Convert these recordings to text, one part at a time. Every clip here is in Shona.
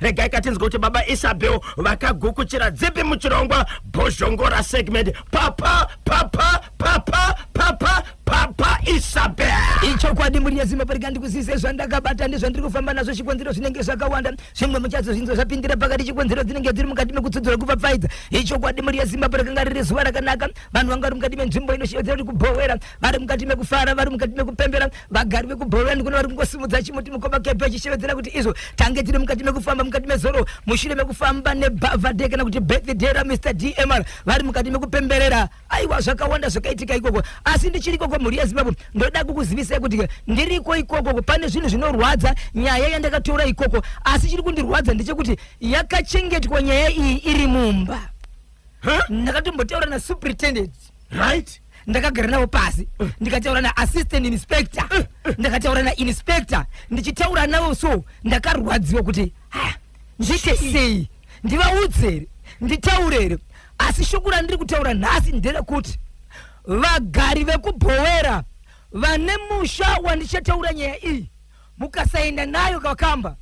Regai katinzwa kuti baba Isabel vakagukuchira dzipi muchirongwa Bhozhongora segment. Papa, papa, papa, papa, papa Isabel. Ichokwadi mhuri yeZimbabwe, rega ndikuzivise zvandakabata nezvandiri kufamba nazvo. Chikonzero zvinenge zvakawanda, zvimwe muchazozvinzwa zvapindira pakati. Chikonzero dzinenge dziri mukati mekutsudzura kupfapfaidza. Ichokwadi mhuri yeZimbabwe, rakanga riri zuva rakanaka. Vanhu vanga vari mukati menzvimbo inoshevedzera kuti kuBhowera, vari mukati mekufara, vari mukati mekupembera. Vagari vekuBhowera ndikuona vari kungosimudza chimuti mukoma kepe vachishevedzera kuti izvo tange tiri mukati mekufamba mukati mezoro mushure mekufamba nebhavhadhe kana kuti birthday raMr DMR, vari mukati mekupemberera. Aiwa, zvakawanda zvakaitika ikoko, asi ndichiri ikoko, mhuri yeZimbabwe, ndoda kukuzivisai kuti ndiriko ikoko. Pane zvinhu zvinorwadza, nyaya yandakatora ikoko, asi chiri kundirwadza ndechekuti yakachengetwa nyaya iyi iri mumba. Ndakatombotaura nasuperintendent. Ndakagara navo pasi, ndikataura naassistant inspector, ndakataura nainspector. Ndichitaura navo so ndakarwadziwa kuti ha, ndiite sei? Ndivaudze here? Nditaure here? Asi shoko randiri kutaura nhasi nderekuti vagari vekuBhowera vane musha wandichataura nyaya iyi, mukasaenda nayo kakamba,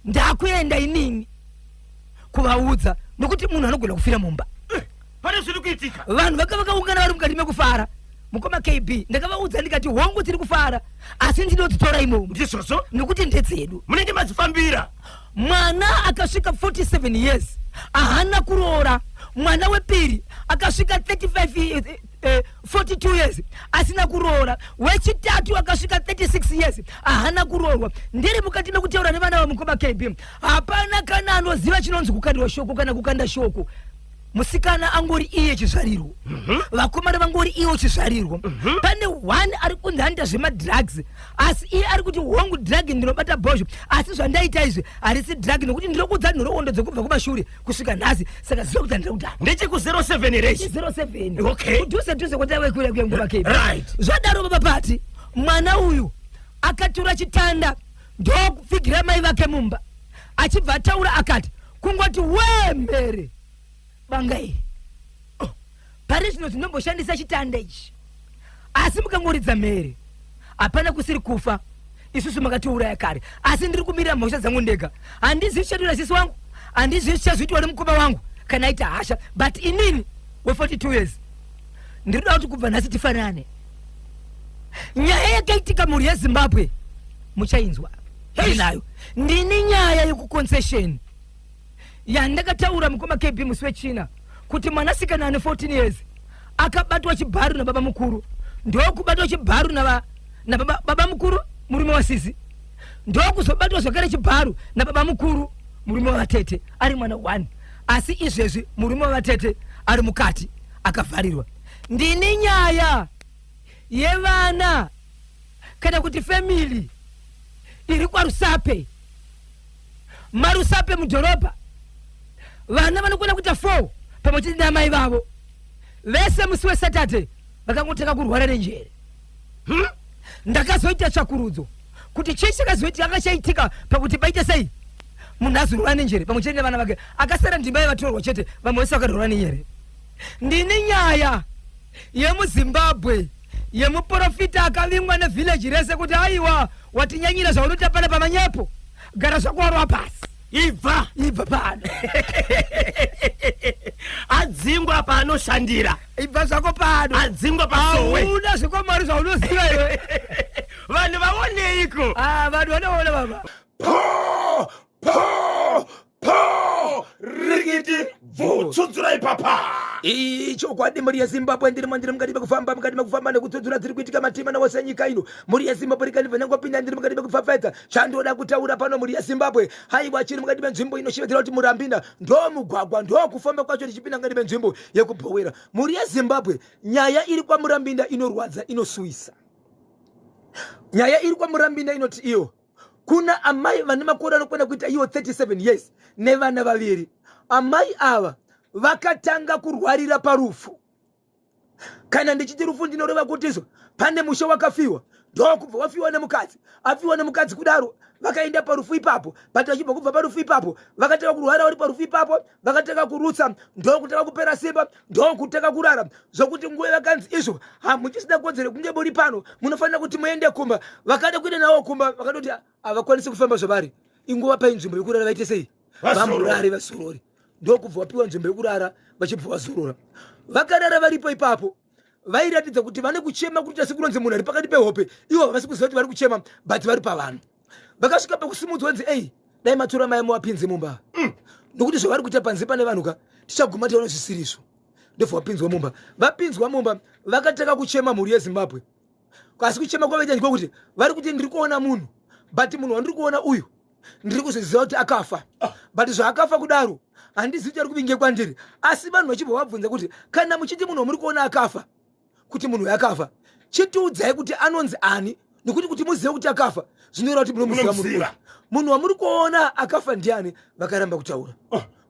ndakuenda inini kuvaudza, nokuti munhu anogona kufira mumba. Pane zviri kuitika. Vanhu vaka vakaungana vari mukati mekufara, mukoma KB. Ndakavaudza ndikati, hongu, tiri kufara, asi ndinodzitora imomo. Ndizvozvo. Nokuti ndedzedu. Munenge madzifambira. Mwana akasvika 47 years ahana kuroora. Mwana wepiri akasvika 35 42 years asina kuroora. Wechitatu akasvika 36 years ahana kuroorwa. Ndiri mukati mekutaura nevana vamukoma KB, hapana kana anoziva chinonzi kukandirwa shoko kana kukanda shoko. Musikana angori iye chizvarirwo, vakomana vangori iwo chizvarirwo. Pane one ari kunzi anoita zvemadrugs, asi iye ari kuti, hongu, drug ndinobata bhozho, asi zvandaita izvi harisi drug, nokuti ndinokudza nhoroondo dzekubva kumashure kusvika nhasi. Saka ziva kuti handira kudhara. Ndecheku07 here ichi? 07. Kudhuze dhuze kwataive kuya kuya nguva kepi. Zvadaro, baba Pati, mwana uyu akatora chitanda ndokupfigira mai vake mumba, achibva ataura akati, kungoti wembere banga iri. Oh, pari zvino zvinomboshandisa chitanda ichi, asi mukangoridza mhere hapana kusiri kufa. Isusu makatiuraya kare, asi ndiri kumirira mhosva dzangu ndega. Handizivi chichatora sisi wangu, handizivi chichazoitwa nemukoma wangu kana aita hasha, but inini we42 years ndiri kuda kuti kubva nhasi tifanane. Nyaya yakaitika, mhuri yeZimbabwe, muchainzwa nayo. Ndini nyaya yekuconcession yandakataura, mukoma KB, musi wechina, kuti mwanasikana ane 14 years akabatwa chibharu nababa mukuru, ndokubatwa chibharu nababa baba mukuru murume wasisi, ndokuzobatwa zvakare chibharu nababa mukuru murume wavatete, ari mwana 1. Asi izvezvi murume wavatete ari mukati akavharirwa. Ndini nyaya yevana kana kuti family iri kwaRusape, maRusape mudhorobha. Vana vanokwana kuita 4 pamwe chete naamai vavo vese, musi weSaturday vakangotanga kurwara nenjere. Ndakazoita tsvakurudzo kuti chii chakazoitika, akachaitika pakuti paite sei munhu azorwara nenjere pamwe chete nevana vake. Akasara ndimba yevatorwa chete, vamwe vese vakarwara nenjere. Ndini nyaya yemuZimbabwe yemuprofita akavingwa nevhileji rese kuti, aiwa, watinyanyira zvaunoita pana pamanyepo, gara zvako warova pasi. Ibva. Ibva pano. Adzingwa paanoshandira. Ibva zvako pano. Adzingwa pasowe. Hauna zvekwamwari zvaunoziva iwe. Vanhu vaoneiko? Ah, vanhu vanoona, baba. Po po po, rikiti bvu, tsudzurai papa. Ichokwadi, mhuri yeZimbabwe, ndirimo, ndiri mukati mekufamba, mukati mekufamba nekutsudzura dziri kuitika matima nawose enyika ino. Mhuri yeZimbabwe, rikandibva nyangopinda, ndiri mukati mekupfapfaidza. Chandoda kutaura pano, mhuri yeZimbabwe, haiwa, chiri mukati menzvimbo inoshevedzera kuti Murambinda, ndo mugwagwa, ndo kufamba kwacho ndichipinda mukati menzvimbo yekuBhowera. Mhuri yeZimbabwe, nyaya iri kwaMurambinda inorwadza, inosuwisa. Nyaya iri kwaMurambinda inoti iyo kuna amai vane makore anokwana kuita iwo 37 years nevana vaviri. Amai ava vakatanga kurwarira parufu. Kana ndichiti rufu, ndinoreva kuti izvo pane musha wakafiwa, ndokubva wafiwa nemukadzi. Afiwa nemukadzi kudaro, vakaenda parufu ipapo, but vachibva kubva parufu ipapo vakatanga kurwara. Vari parufu ipapo vakatanga kurutsa, ndokutanga kupera simba, ndokutanga kurara, zvokuti nguva vakanzi izvo, hamuchisina kodzero yekunge muri pano, munofanira kuti muende kumba. Vakada kuenda navo kumba, vakatoti havakwanisi kufamba zvavari. Ingovapai nzvimbo yekurara vaite sei? Vamborare vazorore. Ndokubva vapiwa nzvimbo yekurara vachibva vazorora. Vakarara varipo ipapo vairatidza kuti vane kuchema kuita sekunonzi munhu ari pakati pehope, ivo havasi kuziva kuti vari kuchema but vari pavanhu. Vakasvika pakusimudzwa nzi ei dai matora mai muvapinze mumba nokuti zvavari kuita panze pane vanhu ka tichaguma tiona zvisirizvo. Ndobva vapinzwa mumba. Vapinzwa mumba vakatanga kuchema mhuri yeZimbabwe. Asi kuchema kwavaita ndikokuti vari kuti ndiri kuona munhu but munhu wandiri kuona uyu ndiri kuzviziva kuti akafa but zvaakafa kudaro handizivi kuti ari kuvinge kwandiri. Asi vanhu vachibva vabvunza kuti kana muchiti munhu wamuri kuona akafa kuti munhu uyu akafa chitiudzai kuti anonzi ani, nekuti kuti muzive kuti akafa zvinoreva kuti munomuziva munhu. Munhu wamuri kuona akafa ndiani? Vakaramba kutaura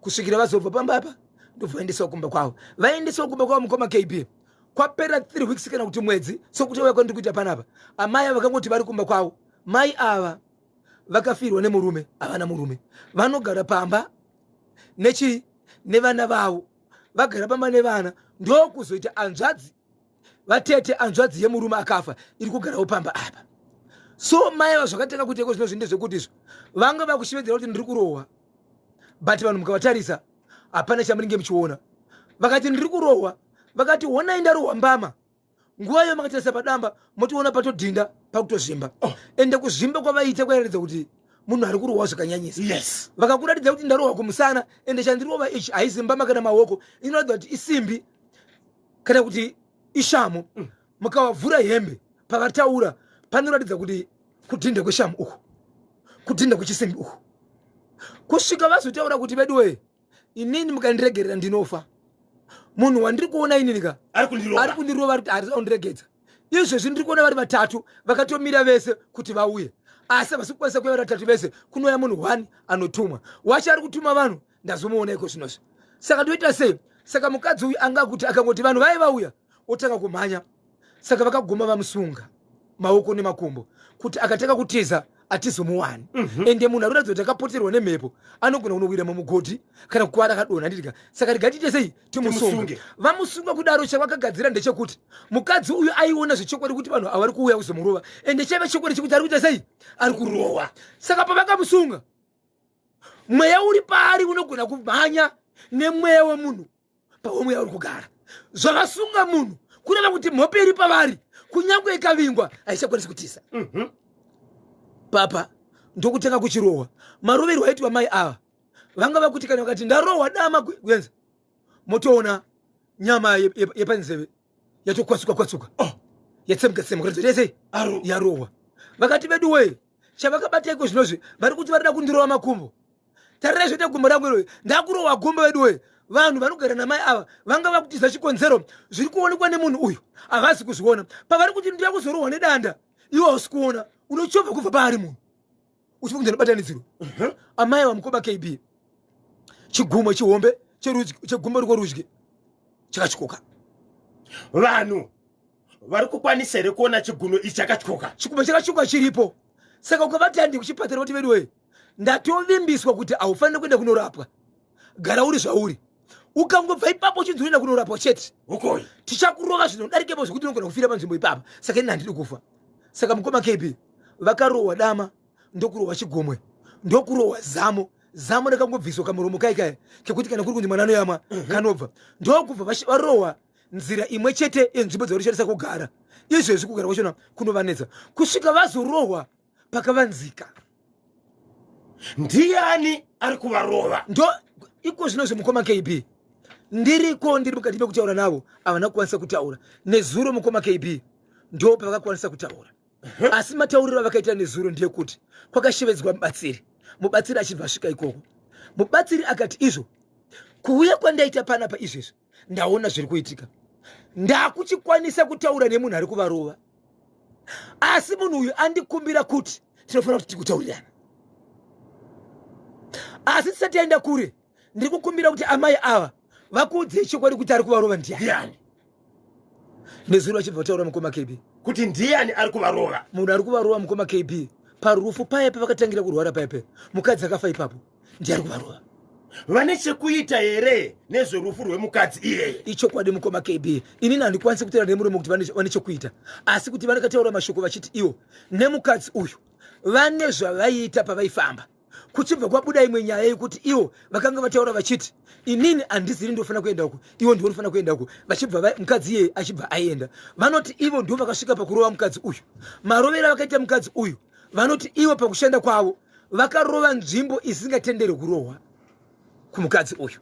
kusvikira vazobva pamba apa ndobva vaendeswa kumba kwavo. Vaendeswa kumba kwavo mukoma KB kwapera 3 weeks kana kuti mwedzi sokuti vauya kwandiri kuita panapa. Amai vakangoti vari kumba kwavo, mai ava vakafirwa nemurume, havana murume, vanogara pamba nechii nevana vavo. Vagara pamba nevana ndokuzoita hanzvadzi vatete, hanzvadzi yemurume akafa iri kugarawo pamba apa. So mai ava zvakatanga kuita iko zvino zvinhu ndezvekuti izvo vanga vakushevedzera kuti ndiri kurohwa, but vanhu mukavatarisa hapana chamunenge muchiona. Vakati ndiri kurohwa, vakati honai ndarohwa mbama. Nguva iyo makatarisa padamba motoona patodhinda pakutozvimba. Ende kuzvimba kwavaiita kwairatidza kuti munhu ari kurohwa zvakanyanyisa. Vakakuratidza kuti ndarohwa kumusana, ende chandirova ichi haisi mbama kana maoko, inoratidza kuti isimbi kana kuti ishamo. Mukavavhura hembe pavataura panoratidza kuti kudhinda kweshamu uku, kudhinda kwechisimbi uku. Kusvika vazotaura kuti veduwee inini mukandiregerera ndinofa, munhu wandiri kuona inini ka ari kundirova ari kundiregedza. Izvezvi ndiri kuona vari vatatu vakatomira vese kuti vauye, asi havasi kukwanisa kuuya vari vatatu vese. Kunouya munhu one anotumwa wacho ari kutuma vanhu, ndazomuona iko zvinozvi. Saka ndoita sei? Saka mukadzi uyu anga kuti akangoti vanhu vaye vauya otanga kumhanya. Saka vakaguma vamusunga maoko nemakumbo kuti akatanga kutiza atizomuwani. Ende munhu ari kuratidza kuti akapoterwa nemhepo anogona kunowira mumugodhi kana kukuvara akadonha nditika. Saka rega tiite sei? Timusunge. Vamusunga kudaro chavakagadzira ndechekuti mukadzi uyu aiona zvechokwadi kuti vanhu ava vari kuuya kuzomurova, ende chaiva chokwadi chekuti ari kuita sei? Ari kurohwa. Saka pavakamusunga mweya uri paari unogona kumhanya nemweya wemunhu pawomweya uri kugara. Zvavasunga munhu kureva kuti mhope iri pavari kunyange ikavingwa haichakwanisi kutiza. Papa ndokutanga kuchirohwa. Maroverwo aitwa mai ava vanga vakuti kana vakati ndarohwa dama kuenza motoona nyama yepanzeve yatokwasuka kwasuka, yatsemuka tsemuka yese yarohwa. Vakati veduwee chavakabata iko zvinozvi vari kuti varida kundirova makumbo. Tarirai zvoita gumbo rangu iro, ndakurohwa gumbo veduwee. Vanhu vanogara namai ava vanga vakutiza chikonzero zviri kuonekwa nemunhu uyu havasi kuzviona. Pavari kuti ndira kuzorohwa nedanda iwe hausi kuona, unochovha kubva paari munhu uchibva kunzi nobatanidzirwa. Amai vamukoba KB chigumo chihombe chegumbo rikworudyi chakatyoka. Vanhu vari kukwanisa here kuona chiguno ichi chakatyoka? Chigumo chakatyoka chiripo. Saka ukavati handi kuchipatara kuti veduwee ndatovimbiswa kuti haufaniri kuenda kunorapwa, gara uri zvauri. Ukangobva ipapo uchinzi unoenda kunorapwa chete tichakurova zvinodarikepo zvekuti unogona kufira panzvimbo ipapa. Saka ini handidi kufa. Saka mukoma KB vakarohwa dama ndokurohwa chigomwe ndokurohwa zamo. Zamo rakangobviswa kamuromo kai kai kekuti kana kuri kunzi mwana anoyamwa kanobva. Ndokubva varohwa nzira imwe chete yenzvimbo dzavanoshandisa kugara. Izvezvi kugara kwachona kunovanetsa kusvika vazorohwa pakavanzika. Ndiani ari kuvarova? Ndo iko zvino zvemukoma KB ndiriko, ndiri mukati mekutaura navo havana kukwanisa kutaura nezuro. Mukoma KB ndo pavakakwanisa kutaura, asi matauriro avakaita nezuro ndeyekuti kwakashevedzwa mubatsiri. Mubatsiri achibva asvika ikoko, mubatsiri akati izvo kuuya kwandaita panapa izvezvi ndaona zviri kuitika, ndakuchikwanisa kutaura nemunhu ari kuvarova, asi munhu uyu andikumbira kuti tinofanira kuti tikutaurirana. Asi tisati taenda kure ndiri kukumbira kuti amai ava vakuudzei chokwadi kuti ari kuvarova ndiani. Nezuro vachibva kutaura mukoma KB kuti ndiani ari kuvarova. Munhu ari kuvarova mukoma KB parufu paya pavakatangira kurwara paya paya mukadzi akafa ipapo ndiye ari kuvarova. Vane chekuita here nezverufu rwemukadzi iyeye? Ichokwadi mukoma KB, inini handikwanisi kutaura nemuromo kuti vane chekuita, asi kuti vanakataura mashoko vachiti iwo nemukadzi uyu vane zvavaiita pavaifamba. Kuchibva kwabuda imwe nyaya yekuti ivo vakanga vataura vachiti inini handiziri ndofanira kuenda uku, ivo ndivo nofanira kuenda uku. Vachibva mukadzi iyeye achibva aenda. Vanoti ivo ndivo vakasvika pakurova mukadzi uyu. Marovero avakaita mukadzi uyu, vanoti ivo pakushanda kwavo vakarova nzvimbo isingatenderwe kurohwa kumukadzi uyu,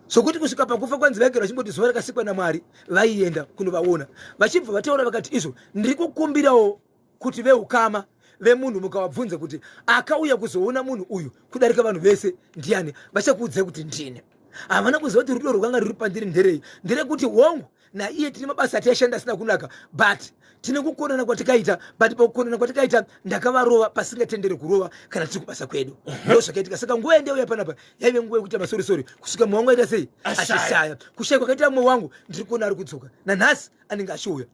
zvokuti kusvika pakufa kwanzi vaigara vachimboti zuva rakasikwa naMwari vaienda kunovaona. Vachibva vataura vakati izvo ndiri kukumbirawo kuti veukama vemunhu mukavabvunza kuti akauya kuzoona munhu uyu kudarika vanhu vese ndiani, vachakuudzai kuti ndini. Havana kuziva kuti rudo rwakanga ruri pandiri nderei. Nderekuti hongu, naiye tine mabasa ataishanda asina kunaka, but tine kukonana kwatikaita, but pakukonana kwatikaita ndakavarova pasingatendere kurova kana tiri kubasa kwedu. Ndo zvakaitika. Saka nguva yandauya panapa yaive nguva yekuita masorisori kusvika mumwe wangu aita sei, achishaya. Kushaya kwakaita mumwe wangu, ndiri kuona ari kudzoka nanhasi, anenge achiuya.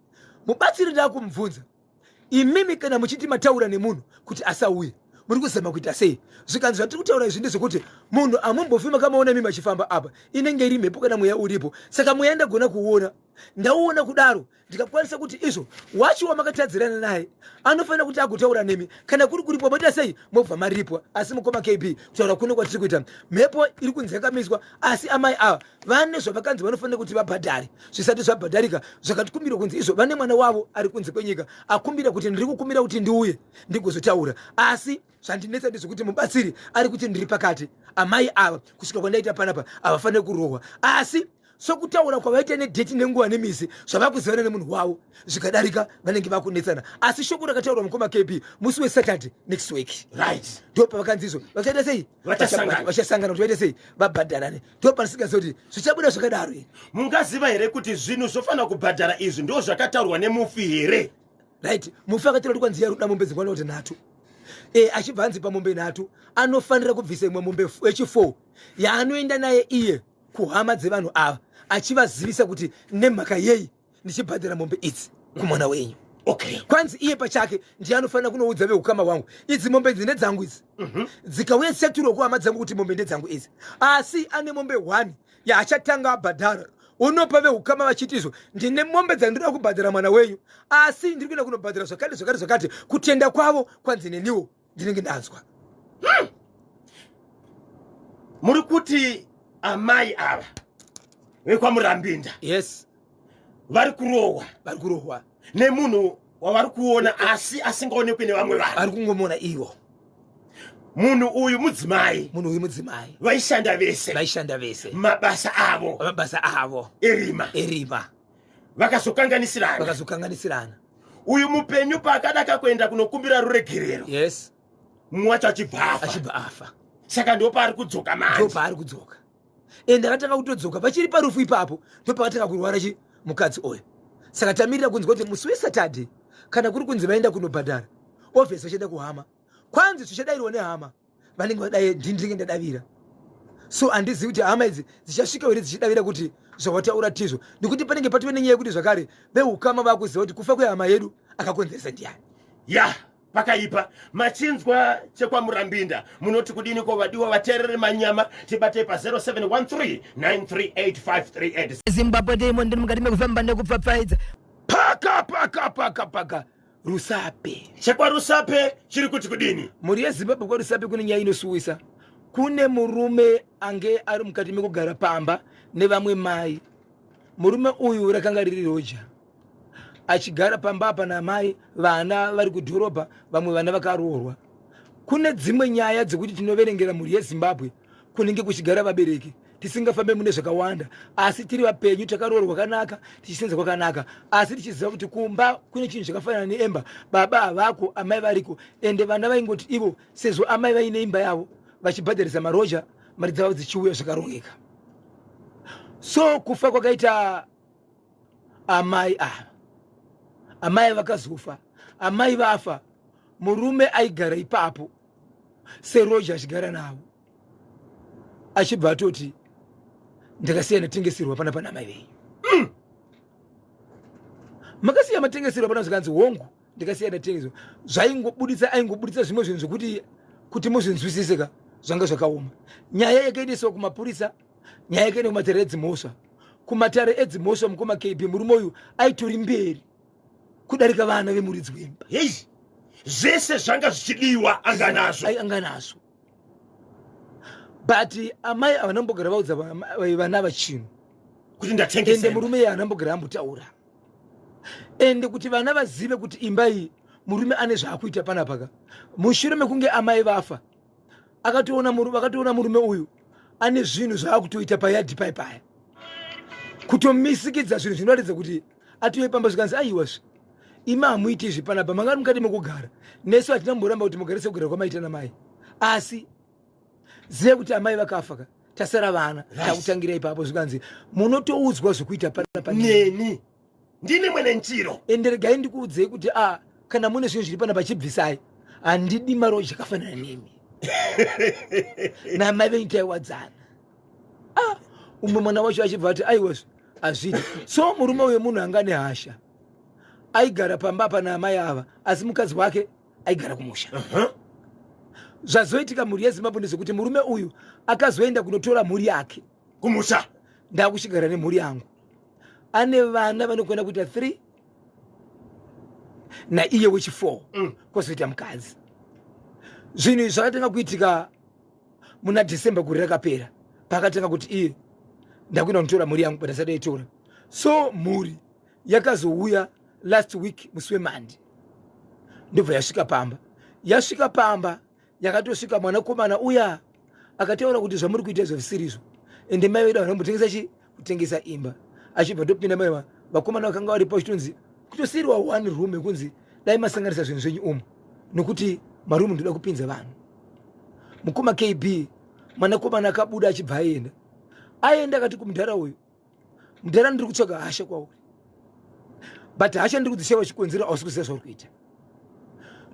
Mubatsiri ndakumubvunza, imimi kana muchiti mataura nemunhu kuti asauye, muri kuzama kuita sei? Zvikanzi zvatiri kutaura izvi ndezvekuti munhu amumbofi makamaona imimi achifamba apa, inenge iri mhepo kana mweya uripo. Saka mweya ndagona kuuona, ndauona kudaro ndikakwanisa kuti izvo wacho wamakatadzirana naye anofanira kuti agotaura nemi, kana kuri kuripwa moita sei, mobva maripwa. Asi mukoma KB, kutaura kuno kwatiri kuita, mhepo iri kunzi yakamiswa, asi amai ava vane zvavakanzi vanofanira kuti vabhadhare zvisati zvabhadharika. Zvakatikumbirwa kunzi izvo vane mwana wavo ari kunze kwenyika akumbira kuti ndiri kukumbira kuti ndiuye ndigozotaura, asi zvandinetsa ndezvekuti mubatsiri ari kuti ndiri pakati, amai ava kusvika kwandaita panapa havafaniri kurohwa, asi sokutaura kwavaita nedheti nenguva nemisi zvavakuzivana nemunhu wavo, zvikadarika vanenge vakunetsana. Asi shoko rakataurwa mukoma KB musi weSaturday next week, right, ndo pavakanzi izvo vachaita sei, vachasangana kuti vaite sei, vabhadharane. Ndo panisingaziva kuti zvichabuda zvakadaro here. Mungaziva here kuti zvinhu zvofanira kubhadhara izvi ndo zvakataurwa nemufi here? Right, mufi akataura kuti kwanzi yaruda mombe dzikwana kuti nhatu, e, achibva anzi pamombe nhatu anofanira kubvisa imwe mombe yechi4 yaanoenda naye iye kuhama dzevanhu ava achivazivisa kuti nemhaka yei ndichibhadhara mombe idzi kumwana wenyu. Okay. Kwanzi iye pachake ndiye anofanira kunoudza veukama hwangu, idzi mombe idzi ndedzangu idzi. Dzikauya dzichaturwa kuhama dzangu kuti mombe ndedzangu idzi, asi ane mombe 1 yaachatanga abhadhara, unopa veukama vachiti izvo ndine mombe dzandinoda kubhadhara mwana wenyu, asi ndiri kuenda kunobhadhara zvakati zvakati zvakati. Kutenda kwavo kwanzi neniwo ndinenge ndanzwa. Muri kuti amai ava vekwaMurambinda, yes, vari kurohwa, vari kurohwa nemunhu wavari kuona asi asingaonekwi nevamwe vanhu, vari kungomona ivo. Munhu uyu mudzimai, munhu uyu mudzimai, vaishanda vese, vaishanda vese mabasa avo, mabasa avo erima, erima, vakazokanganisirana, vakazokanganisirana. Uyu mupenyu paakadaka kuenda kunokumbira ruregerero, yes, mumwe wacho achibva afa, achibva afa. Saka ndo paari kudzoka manje, ndo paari kudzoka. Ende akatanga kutodzoka pachiri parufu ipapo, ndo pakatanga kurwara chi mukadzi uyu. Saka tamirira kunzwa kuti musi weSaturday kana kuri kunzi vaenda kunobhadhara, obviously vachienda kuhama, kwanzi zvichadairwa nehama vanenge vadai, ndinenge ndadavira. So handizivi kuti hama idzi dzichasvika here dzichidavira kuti zvawataura tizvo, nekuti panenge patove nenyaya yekuti zvakare veukama vakuziva kuti kufa kwehama yedu akakonzeresa ndiani. Ya, pakaipa. Machinzwa chekwaMurambinda, munoti kudini ko vadiwa vateereri manyama? Tibatei pa 0713 938538. Zimbabwe Diamond, ndiri mukati mekufamba nekupfapfaidza. Paka paka paka paka Rusape. ChekwaRusape chiri kuti kudini? Mhuri yeZimbabwe, kwaRusape kune nyaya inosuwisa. Kune murume ange ari mukati mekugara pamba nevamwe mai. Murume uyu rakanga riri roja, achigara pamba apa namai, vana vari kudhorobha, vamwe vana vakaroorwa. Kune dzimwe nyaya dzekuti tinoverengera mhuri yeZimbabwe kunenge kuchigara vabereki, tisingafambe mune zvakawanda, asi tiri vapenyu, takaroorwa kwakanaka, tichisenza kwakanaka, asi tichiziva kuti kumba kune chinhu chakafanana neemba. Baba havako, amai variko, ende vana vaingoti ivo sezvo amai vaine imba yavo vachibhadharisa maroja, mari dzavo dzichiuya zvakarongeka. So kufa kwakaita amai ava, amai vakazofa, amai vafa, murume aigara ipapo seroja achigara navo, achibva atoti ndakasiya ndatengeserwa pana pana amai venyu. Makasiya matengeserwa pana? Zvikanzi hongu, ndikasiya ndatengeserwa. Zvaingobuditsa, aingobuditsa zvimwe zvinhu zvekuti kuti muzvinzwisise ka zvanga zvakaoma. Nyaya yakaendeswa kumapurisa, nyaya yakaenda kumatare edzimhosva. Kumatare edzimhosva, mukoma KB, murume uyu aitori mberi kudarika vana vemuridzi wemba. Hei, zvese zvanga zvichidiwa anga nazvo. Ai, anga nazvo. But amai havana kumbogara vaudza vana vachinhu kuti ndatengesa. Ende murume iye haana kumbogara ambotaura. Ende kuti vana vazive kuti imba iyi murume ane zvaakuita panapaka, mushure mekunge amai vafa, akatoona murume, vakatoona murume uyu ane zvinhu zvaakutoita payadhi pai paya, kutomisikidza zvinhu zvinoratidza kuti atouye pamba. Zvikanzi, aiwazve imi hamuiti izvi panapa, manga mukati mekugara nesu, hatina kumboramba kuti mugare sekugara kwamaita namai, asi zive kuti amai vakafa ka, tasara vana, takutangira ipapo. Zvikanzi munotoudzwa zvekuita panapa neni, ndini mwene njiro. Ende regai ndikuudzei kuti a kana mune zvinhu zviri panapa chibvisai, handidi maroji akafanana nemi namai venyu, taiwadzana. Ah, umwe mwana wacho achibva ati, aiwazve hazvidi. So murume uyo munhu anga nehasha, aigara pamba apa naamai ava, asi mukadzi wake aigara kumusha. Zvazoitika, mhuri yeZimbabwe, ndezvekuti murume uyu akazoenda kunotora mhuri yake kumusha. Ndakuchigara nemhuri yangu, ane vana vanokwana kuita 3 naiye wechi4, kwozoita mukadzi. Zvinhu izvi zvakatanga kuitika muna December gore rakapera, paakatanga kuti iye ndakuenda kunotora mhuri yangu, but asati aitora. So mhuri yakazouya last week musi weMonday, ndobva yasvika pamba. Yasvika pamba, yakatosvika mwanakomana uya akataura kuti zvamuri kuita izvo zvisirizvo, ende mai vedu vanambotengesa chi kutengesa imba. Achibva topinda mai vakomana vakanga varipo, vachitonzi kutosiyirwa one room yekunzi dai masanganisa zvinhu zvenyu umu, nokuti marumu ndoda kupinza vanhu. Mukoma KB, mwanakomana akabuda achibva aenda. Aenda akati kumudhara uyu, mudhara, ndiri kutsvaga hasha kwauri, but hasha ndiri kudzishaiwa chikonzero, hausi kuziva zvauri kuita.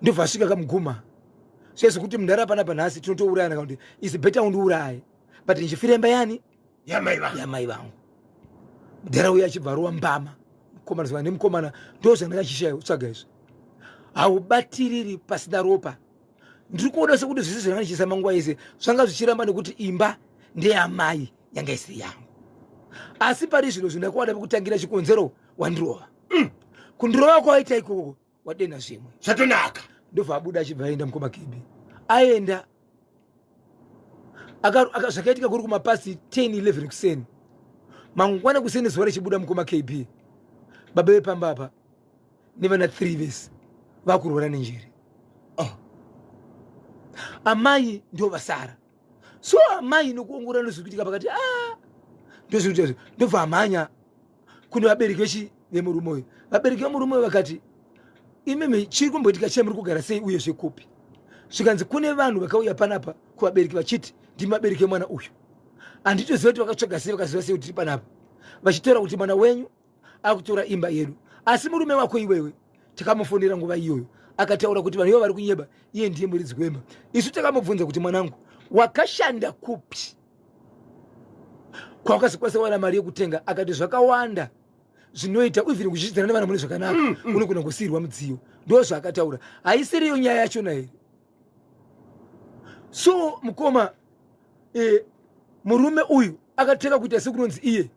Ndobva asvika kamuguma sezvokuti mudhara, panapa nhasi tinotourayana, kana kuti is better undiuraye, but ndichifira imba yani? Yamai vangu. Yamai vangu. Mudhara uyu achibva arowa mbama mukomana zuva nemukomana. Ndo zvandakachishaya izvi, haubatiriri pasina ropa. Ndiri kuona sekuti zvese zvandanga ndichiisa manguva ese zvanga zvichiramba nekuti imba ndeyamai, yanga isiri yangu. Asi pari zvino zvindakuwana pekutangira chikonzero, wandirova. Kundirova kwawaita ikoko, wadena zvimwe. Zvatonaka. Ndobva abuda achibva aenda. Mukoma KB, aenda, zvakaitika kuri kumapasi 10 11 kuseni mangwana kuseni, zuva richibuda. Mukoma KB, baba vepamba apa nevana 3 vese vakurwara nenjere. Oh. Amai ndo vasara. So amai nokuongorora ndozviri kuitika pakati, a ndozviri kuitika, ndobva amhanya kune vabereki vechi vemurume uyu. Vabereki vemurume uyu vakati, imimi chiri kumboitika chii? Muri kugara sei uyezve kupi? Zvikanzi kune vanhu vakauya panapa kuvabereki vachiti ndimi vabereki vemwana uyu. Handitoziva kuti vakatsvaga sei, vakaziva sei kuti tiri panapa, vachitaura kuti mwana wenyu akutora imba yedu. Asi murume wako iwewe takamufonera nguva iyoyo, akataura kuti vanhu ivo vari kunyeba, iye ndiye muridzi wemba. Isu takamubvunza kuti, mwanangu, wakashanda kupi kwawakazokwanisa kuwana mari yekutenga? Akati zvakawanda zvinoita, even kuchichidzana nevana mune zvakanaka, unogona kusiyirwa mudziyo. Ndo zvaakataura. Haisiriyo nyaya yachona here? So mukoma, murume uyu akatanga kuita sekunonzi iye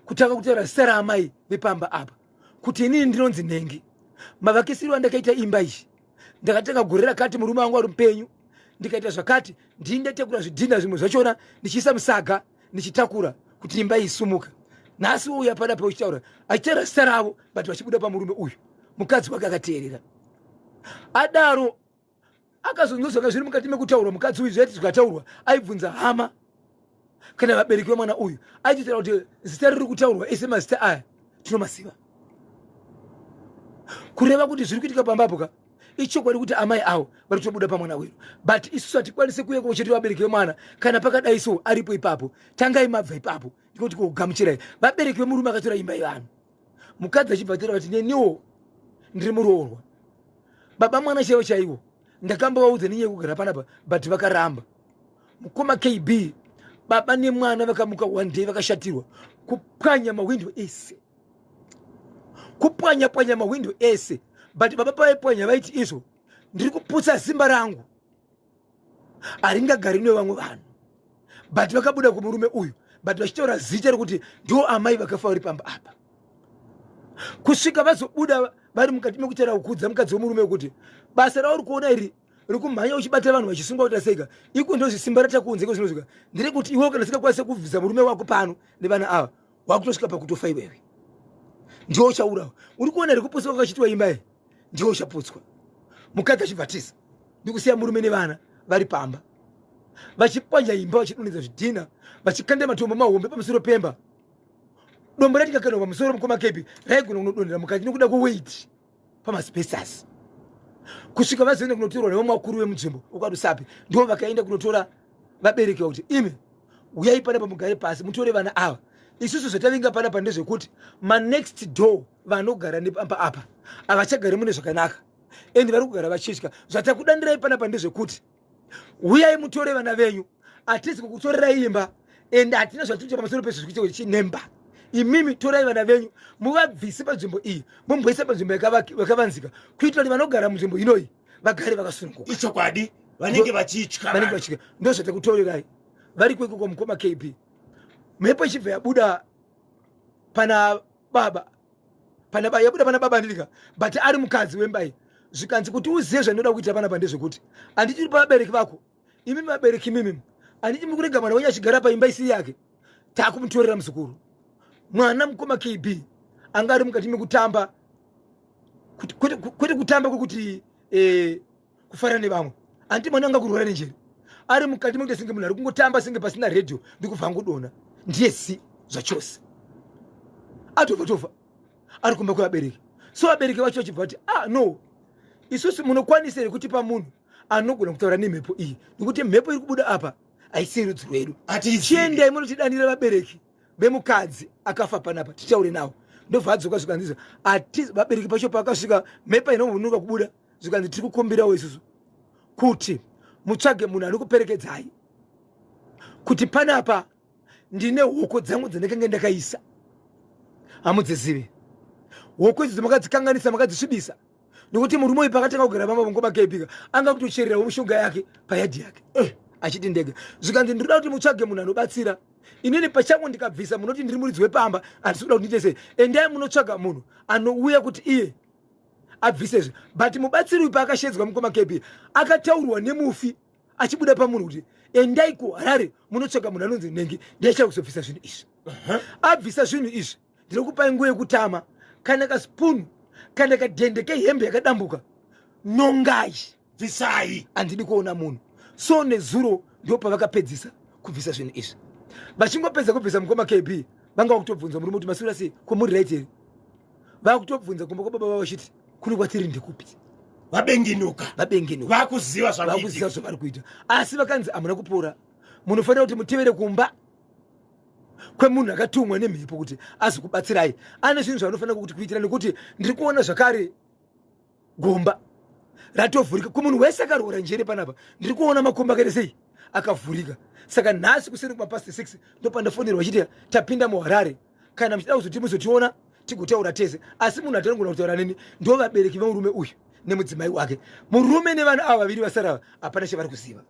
kutanga kutaura zita raamai vepamba apa, kuti inini ndinonzi nhengi, mavakisiro andakaita imba iyi ndakatanga gore rakati murume wangu ari mupenyu, ndikaita zvakati, ndini ndatakura zvidhina zvimwe zvachona ndichiisa musaga ndichitakura kuti imba iyi isumuka. Nhasi uya panapa uchitaura, achitaura zita ravo, but vachibuda pamurume uyu. Mukadzi wake akateerera adaro, akazonzwa zvanga zviri mukati mekutaurwa. Mukadzi uyu zvaiti zvikataurwa aibvunza hama kana vabereki vemwana uyu, aitotaura kuti zita riri kutaurwa ese mazita aya tinomaziva, kureva kuti zviri kuitika pambapo ka ichokwadi, kuti amai avo vari kutobuda pamwana wedu, but isusu hatikwanisi kuuya kuchete vabereki vemwana kana pakadai. So aripo ipapo, tangai mabva ipapo, ndikuti kugamuchirai vabereki vemurume akatora imba yevanhu. Mukadzi achibva taura kuti, neniwo ndiri muroorwa, baba mwana chaivo chaivo ndakambovaudza nenyaya yekugara panapa, but vakaramba. Mukoma KB, baba nemwana vakamuka one day vakashatirwa, kupwanya mahwindo ese, kupwanya pwanya mahwindo ese. But baba pavaipwanya vaiti, izvo ndiri kuputsa simba rangu, haringagari nevamwe vanhu. But vakabuda kumurume uyu, but vachitaura zita rekuti ndo amai vakafa vari pamba apa, kusvika vazobuda vari mukati mekutaura kukudza mukadzi wemurume wekuti basa rauri kuona iri. Rikumhanya uchibata vanhu vachisungwa kuita seka iko ndozvisimba ratakunze iko zvinozvika ndiri kuti iwe kana singakwanise kubvisa murume wako pano nevana ava wakutosvika pakutofa iwewe ndiwo uchaurawa. Uri kuona here kuputswa kwakachitwa imba iyi? Ndiwo uchaputswa. Mukadzi achibva tiza ndikusiya murume nevana vari pamba vachipwanya imba, vachidonhedza zvidhina, vachikanda matombo mahombe pamusoro pemba. Dombo ratikakandwa pamusoro mukoma kepi raigona kunodonhera mukati nekuda kweweit pamasipesasi kusvika vazoenda kunotorwa nevamwe vakuru vemunzvimbo ukwarusapi. Ndivo vakaenda kunotora vabereki vakuti imi uyai panapa mugare pasi mutore vana ava. Isusu zvatavinga panapa ndezvekuti manext door vanogara nepamba apa havachagari mune zvakanaka and vari kugara vachitya. Zvatakudandirai panapa ndezvekuti uyai mutore vana venyu, hatisi kukutorerai imba and hatina zvatinoita pamusoro pezvo chinemba. Imimi torai vana venyu muvabvise panzvimbo iyi mumboisa panzvimbo yakavanzika kuitira kuti vanogara munzvimbo inoyi vagare vakasununguka. Ichokwadi, vanenge vachitya. Vanenge vachitya, ndozvatakutorerai. Vari kuikoko mukoma KB, mhepo ichibva yabuda pana baba, pana baba yabuda pana baba andidika, but ari mukadzi wemba iyi. Zvikanzi kuti uzive zvandinoda kuita panapa ndezvekuti handiti uri pavabereki vako, imi vabereki imimi handiti muri kurega mwana wenyu achigara paimba isiri yake? Takumutorera muzukuru. Mwana mukoma KB anga ari mukati mekutamba, kwete kutamba kwekuti kufara nevamwe. Handiti mwana anga kurwara nenjere, ari mukati mekuita senge munhu ari kungotamba senge pasina redhiyo, ndikubva angodona ndiye si zvachose, atobva tofa ari kumba kwevabereki. So vabereki vacho vachibva vati, ah no, isusu munokwanisa here kutipa munhu anogona kutaura nemhepo iyi, nekuti mhepo iri kubuda apa haisi rudzi rwedu? Chiendai munotidanira vabereki vemukadzi akafa panapa titaure navo. Ndobva adzoka, zvikanzi ati vabereki pacho pakasvika mhepo inovunuka kubuda, zvikanzi tiri kukumbirawo isusu kuti mutsvage munhu anokuperekedzai kuti panapa ndine hoko dzangu dzandakanga ndakaisa, hamudzizivi hoko idzo, dzamakadzikanganisa, makadzisvibisa, nekuti murume uyu pakatanga kugara pamba mungoma kepika anga kutochererawo mishonga yake payadhi yake achiti ndega. Zvikanzi ndinoda kuti mutsvage munhu anobatsira inini pachangu, ndikabvisa munoti ndiri muridzi wepamba, handisi kuda kuti ndiite sei. Endai munotsvaga munhu anouya kuti iye abvise izvi. But mubatsiri uyu paakashedzwa mukoma KB, akataurwa nemufi achibuda pamunhu kuti endai kuHarare munotsvaga munhu anonzi Nengi, ndiachada kuzobvisa zvinhu izvi. Abvisa zvinhu izvi, ndinokupai nguva yekutama kana kasipunu kana kadhende kehembe yakadambuka, nongai. Bvisai. Handidi kuona munhu. So nezuro ndo pavakapedzisa kubvisa zvinhu izvi. Vachingopedza kubvisa mukoma KB, vanga vakutobvunza murume kuti masura sei, kwamuri right here? Vakutobvunza kumba kwababa vavo vachiti kuri kwatiri ndekupi? Vabengenuka. Vabengenuka. Vakuziva vakuziva zvavari kuita. Asi vakanzi hamuna kupora, munofanira kuti mutevere kumba kwemunhu akatumwa nemhepo kuti azokubatsirai, ane zvinhu zvaanofanira kuti kuitira, nekuti ndiri kuona zvakare gomba ratovhurika kumunhu wese akarwara njere panapa. Ndiri kuona makomba akaita sei akavhurika. Saka nhasi kuseni kumapast 6 ndopandafonerwa vachiti tapinda muHarare, kana muchida kuzoti muzotiona tigotaura tese. Asi munhu atanogona kutaura neni ndo vabereki vemurume uyu nemudzimai wake. Murume nevana ava vaviri vasara hapana chavari kuziva.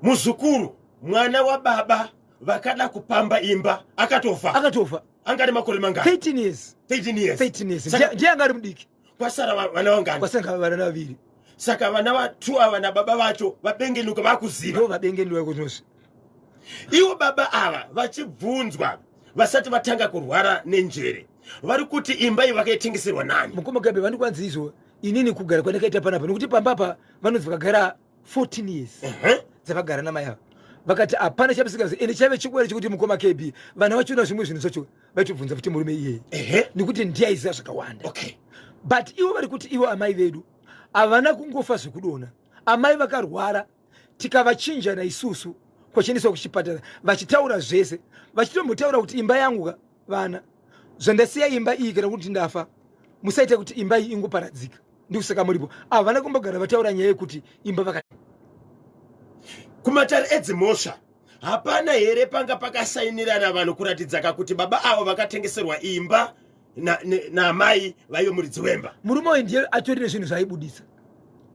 Muzukuru, mwana wababa vakada kupamba imba, akatofa. Akatofa. Anga ane makore mangani? 13 years. 13 years. 13 years. Ndiye anga ari mudiki. Kwasara vana vangani? Kwasara vana vaviri. Saka vana vatu ava nababa vacho vabengenuka, vakuziva. Ndo vabengenuka kunozvi. Ivo baba ava vachibvunzwa vasati vatanga kurwara nenjere, vari kuti imba iyi vakaitengeserwa nani? Mukoma Gabe, vandikwanzi izvo inini kugara kwandakaita panapa, nekuti pamba apa vanonzi vakagara 14 years dzavagara namai ava, vakati hapana chapisikazi. Ende chaive chikwere chekuti mukoma KB, vana vachiona zvimwe zvinhu zvacho vaitobvunza futi murume iyeye nekuti ndiye aiziva zvakawanda. But ivo vari kuti ivo amai vedu havana kungofa zvekudona, amai vakarwara tikavachinjana isusu kwachiendeswa kuchipatara, vachitaura zvese, vachitombotaura kuti imba yangu ka vana, zvandasiya imba iyi, kana kuti ndafa musaita kuti imba iyi ingoparadzika, ndikusaka muripo. Havana kumbogara vataura nyaya yekuti imba vaka Kumatare edzimhosva hapana here panga pakasainirana vanhu kuratidzaka kuti baba avo vakatengeserwa imba naamai vaive muridzi wemba? Murume uyu ndiye atori nezvinhu zvaaibudisa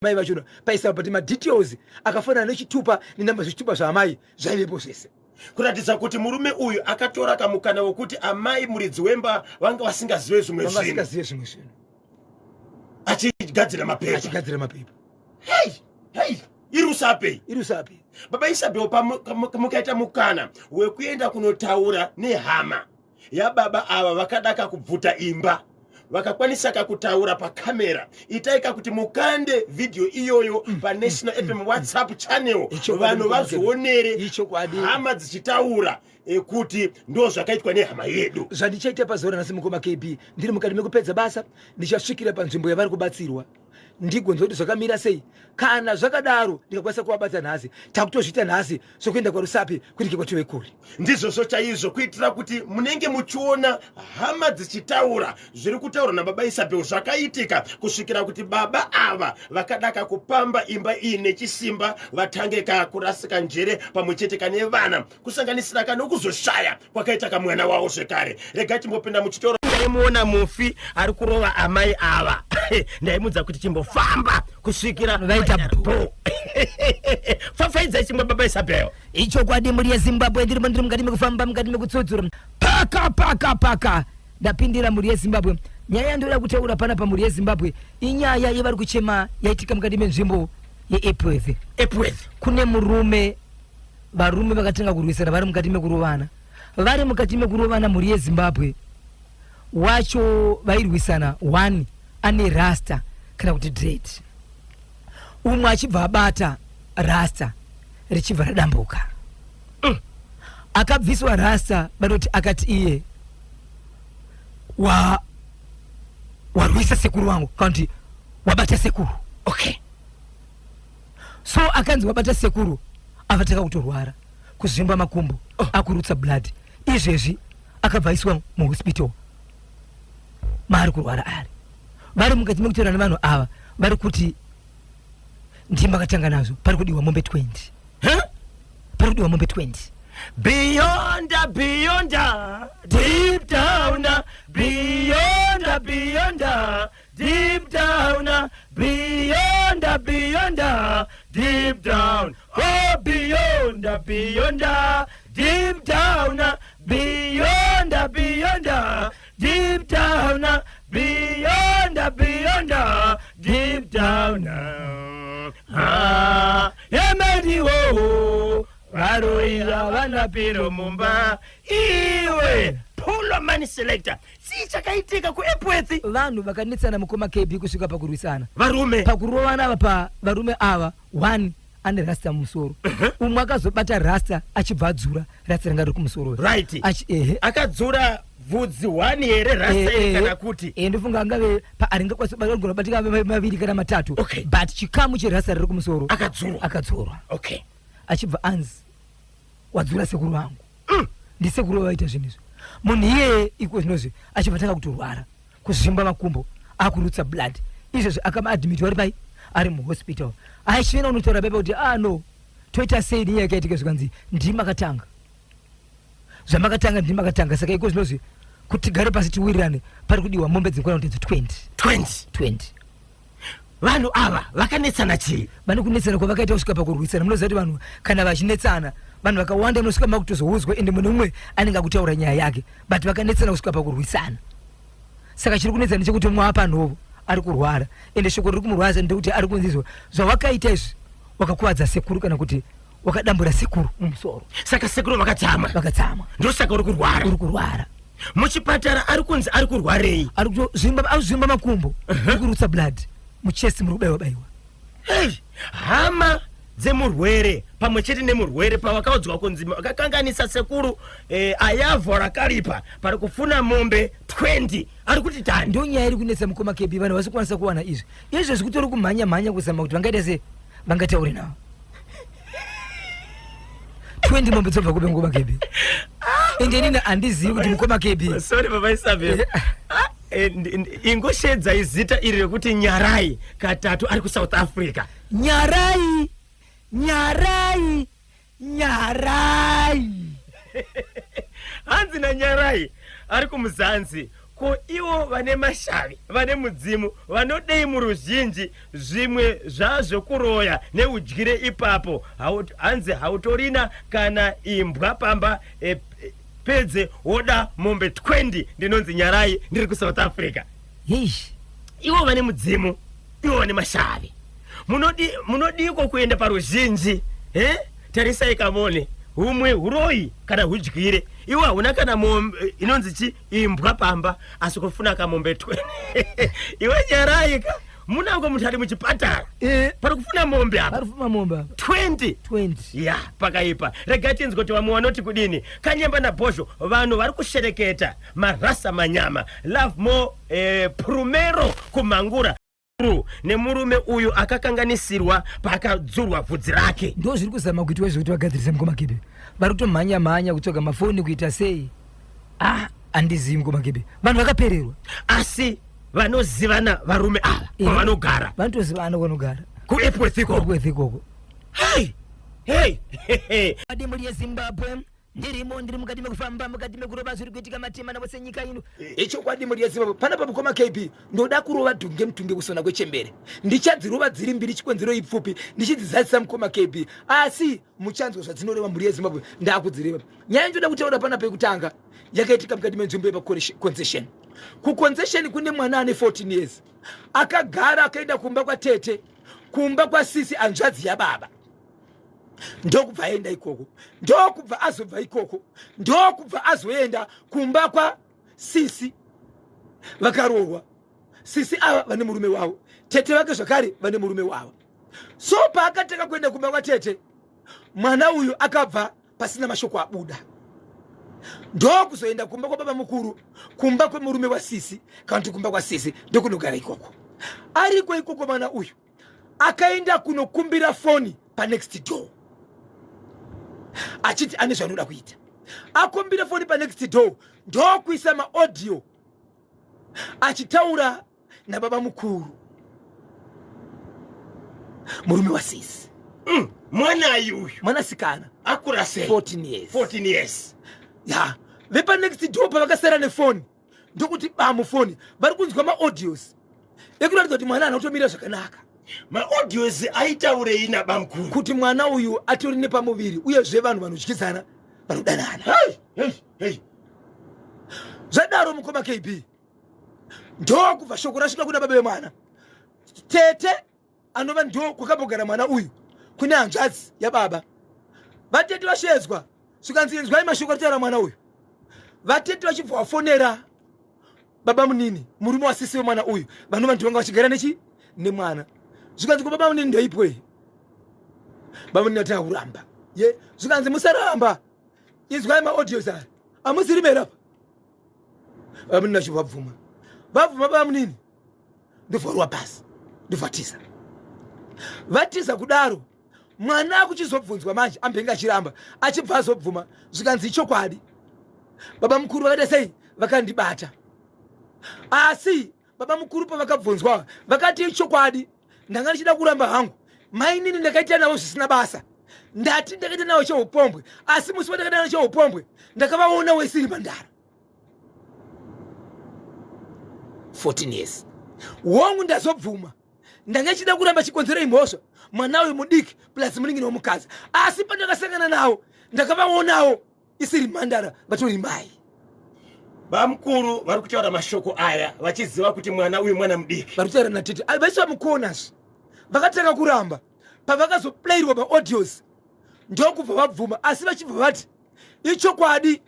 mai vachona paisa, but madetails akafanana nechitupa nenamba zvechitupa zvaamai zvaivepo zvese. Kuratidza kuti murume uyu akatora kamukana wekuti amai muridzi wemba vanga vasingazive zvimwe vanga zvinhu. Vasingazive zvimwe zvinhu. Achigadzira mapepa. Achigadzira mapepa. Hei hei, iRusape. IRusape. Baba Isabel, mukaita mukana wekuenda kunotaura nehama yababa ava vakadaka kubvuta imba, vakakwanisa kakutaura pakamera, itai kakuti mukande vhidhiyo iyoyo paNational FM WhatsApp channel. Ichokwadi, vanhu mukoma. Vazvionere. Ichokwadi. Hama dzichitaura kuti ndo zvakaitwa nehama yedu. Zvandichaita pazuva ranhasi, mukoma KB, ndiri mukati mekupedza basa, ndichasvikira panzvimbo yavari kubatsirwa, ndigonzwa kuti zvakamira sei. Kana zvakadaro, ndikakwanisa kuvabata nhasi, takutozviita nhasi zvokuenda kwaRusape kunenge kwatove kure. Ndizvozvo chaizvo, kuitira kuti munenge muchiona hama dzichitaura zviri kutaurwa nababa Isabel zvakaitika kusvikira kuti baba ava vakadaka kupamba imba iyi nechisimba vatange kakurasika njere pamwe chete kane vana, kusanganisira kanokuzoshaya kwakaita kamwana wavo zvekare. Regai timbopinda muchitoro. Ndaimuona mufi ari kurova amai ava, ndaimudza kuti chimbofamba kusvikira vaita bo. Fafaidzai chimwe, baba Isabel. Ichokwadi, mhuri yeZimbabwe, ndirimo, ndiri mukati mekufamba, mukati mekutsudzura, paka paka paka ndapindira. Mhuri yeZimbabwe, nyaya yandoda kutaura panapa, mhuri yeZimbabwe, inyaya yevari kuchema yaitika mukati menzvimbo yeEpworth. Epworth. Kune murume, varume vakatanga kurwisana vari mukati mekurovana, vari mukati mekurovana, mhuri yeZimbabwe. Wacho vairwisana, one ane rasta kana kuti dread, umwe achibva abata rasta richibva radambuka. Akabviswa rasta, vanoti akati iye wa warwisa sekuru wangu, kana kuti wabata sekuru. So akanzi wabata sekuru, avataka kutorwara, kuzvimba makumbo, akurutsa blood. Izvezvi akabva aiswa muhospital maari kurwara ari. Vari mukati mekutaura nevanhu ava, vari kuti ndimi makatanga nazvo, pari kudiwa mombe 20. Huh? Pari kudiwa mombe 20. Beyond, beyond, deep down, beyond, beyond, deep down, beyond, beyond, deep down, oh, beyond, beyond, deep down, beyond, beyond, deep down, beyond, beyond, deep down. Ah, emediwo varoira vana piro mumba iwe pulo money selector. Chii chakaitika kuEpworth? Vanhu vakanetsana, mukoma KB, kusvika pakurwisana. Varume. Pakurovana ava, pa varume ava, one ane rasta mumusoro, umwe akazobata rasta achibva adzura rasta ranga riri kumusoro. Ehe. Akadzura bvudzi one here, rasta iri, kana kuti? Ndofunga angave aringakwanisa kubata, kubatika maviri kana matatu. But chikamu cherasta riri kumusoro Akadzurwa. Akadzurwa. Achibva anzi wadzura sekuru vangu. Ndisekuru vavaita zvinhu izvi. Munhu iyeye iko zvinozvi achibva tanga kutorwara, kuzvimba makumbo, akurutsa blood. Izvezvi akamaadmitwa, ari pai, ari muhospital. Achienda unotaura pepa kuti, ah no, toita sei nenyaya yakaitika? Zvikanzi ndimakatanga zvamakatanga, ndimakatanga. Saka iko zvinozvi kuti tigare pasi tiwirirane, pari kudiwa mombe dzinokwana kuti idzo 20. 20. 20. Vanhu ava vakanetsana chii? Vane kunetsana kwavakaita kusvika pakurwisana. Munoziva kuti vanhu kana vachinetsana, vanhu vakawanda munosvika makutozoudzwa, ende munhu umwe anenge akutaura nyaya yake, but vakanetsana kusvika pakurwisana. Saka chiri kunetsana ndechekuti umwe apanhovo ari kurwara, ende shoko riri kumurwadza ndekuti ari kunzizwa zvawakaita izvi, wakakuvadza sekuru, kana kuti wakadambura sekuru mumusoro. Saka sekuru vakatsamwa. Vakatsamwa. Ndosaka uri kurwara. Uri kurwara. Muchipatara ari kunzi ari kurwarei? Ari kutozvimba, azvimba makumbo, ari kurutsa blood, muchest muri kubayiwa bayiwa. Hey, hama dzemurwere pamwe chete nemurwere pavakaudzwa kunzi vakakanganisa sekuru, ayavho rakaripa, pari kufuna mombe 20, ari kuti tani? Ndo nyaya iri kunetsa, mukoma KB. Vanhu vasi kukwanisa kuwana izvi. Izvezvi kutori kumhanya mhanya kuzama kuti vangaita sei, vangataure navo. 20 mombe dzobva kupi, mukoma KB? Ende inini handizivi kuti, mukoma KB, Sorry, baba Isabel. Ah, ingoshedzai zita iri rekuti Nyarai katatu, ari kuSouth Africa. Nyarai, Nyarai, Nyarai. Hanzi naNyarai ari kumuzanzi, ko ivo vane mashavi, vane mudzimu, vanodei muruzhinji? Zvimwe zvazvokuroya neudyire ipapo. Hanzi hautorina kana imbwa pamba, pedze woda mombe 20. Ndinonzi Nyarai, ndiri kuSouth Africa. Yeish. Ivo vane mudzimu, ivo vane mashavi. Munodi munodiko kuenda paruzhinji eh? Tarisai kamone humwe huroyi kana hudyire iwe hauna kana mombe inonzi chi imbwa pamba asi kufuna kamombe twe iwe nyarai ka munango munhu ari muchipatara Eh. pari kufuna mombe apa Pari kufuna mombe apa. 20 20 ya pakaipa regai tinzwe kuti vamwe vanoti kudini kanyemba nabhozho vanhu vari kushereketa marasa manyama love more eh, prumero kumhangura nemurume uyu akakanganisirwa paakadzurwa vhudzi rake ndo zviri kuzama kuitwa izvo kuti vagadzirise mukoma kebe vari kutomhanya mhanya kutsvaga mafoni kuita sei ah handizivi mukoma kebe vanhu vakapererwa asi vanozivana varume ava Eh. kwavanogara vanotozivana kwanogara kuepworth ikoko kuepworth ikoko hei hei hey. Mhuri yeZimbabwe ndirimo ndiri mukati mekufamba mukati mekurova zviri kuitika matema navo senyika ino Ichokwadi mhuri yeZimbabwe panapa mukoma KB ndoda kurova dhunge mutunge kusona kwechembere ndichadzirova dziri mbiri chikonzero ipfupi ndichidzizadzisa mukoma KB asi muchanzwa zvadzinoreva mhuri yeZimbabwe ndakudzireva nyaya ndoda kutaura panapa yekutanga yakaitika mukati menzvimbo yepaconcession kuconcession kune mwana ane 14 years akagara akaenda kumba kwatete kumba kwasisi hanzvadzi yababa ndokubva aenda ikoko ndokubva azobva ikoko ndokubva azoenda kumba kwasisi vakaroorwa sisi ava vane murume wavo tete vake zvakare vane murume wavo so paakatanga kuenda kumba kwatete mwana uyu akabva pasina mashoko abuda ndokuzoenda kumba kwababa mukuru kumba kwemurume wasisi kana kuti kumba kwasisi ndokunogara ikoko ariko ikoko mwana uyu akaenda kunokumbira foni panext door achiti ane zvaanoda kuita akumbira foni panext door ndokuisa maaudio achitaura nababa mukuru murume wasisi Mwanayi uyu mwanasikana akura sei 14 years 14 years ya vepanext door pavakasara nefoni ndokuti bamu foni vari kunzwa maaudios ekuratidza kuti mwana haana kutomira zvakanaka maaudios aitaurei nabamukuru kuti mwana uyu atori nepamuviri uyezve vanhu vanodyidzana vanodanana hey, hey, hey. Zvadaro mukoma KB ndokubva shoko rasvika kuna baba vemwana tete anova ndo kwakambogara mwana uyu kune hanzvadzi yababa vatete vashedzwa zvikanzi inzwai mashoko aritaura mwana uyu vatete vachibva vafonera baba munini murume wasisi wemwana uyu vanova ndivanga vachigara nechi nemwana zvikanzi ko baba munini ndoipwei baba munini vatanga kuramba ye zvikanzi musaramba inzwai maaudios aya amusiri merapa baba munini vachibva vabvuma vabvuma baba munini ndovharwa pasi ndovatiza vatiza kudaro mwana akuchizobvunzwa manje ambenge achiramba achibva azobvuma zvikanzi ichokwadi baba mukuru vakaita sei vakandibata asi baba mukuru pavakabvunzwa vakati ichokwadi ndanga ndichida kuramba hangu mainini ndakaita navo zvisina basa ndati ndakaita navo cheupombwe asi musi wandakaita navo cheupombwe ndakavaona wesiri mandara 14 years wongu ndazobvuma ndanga chida kuramba chikonzero imhosva mwana uyu mudiki plus munin'ina womukadzi asi pandakasangana nawo ndakavaonawo isiri mhandara vatori mai bamukuru vari kutaura mashoko aya vachiziva kuti mwana uyu mwana mudiki vari kutaura natete vaisi vamukonazve vakatanga kuramba pavakazoplayirwa maaudios ndokubva vabvuma asi vachibva vati ichokwadi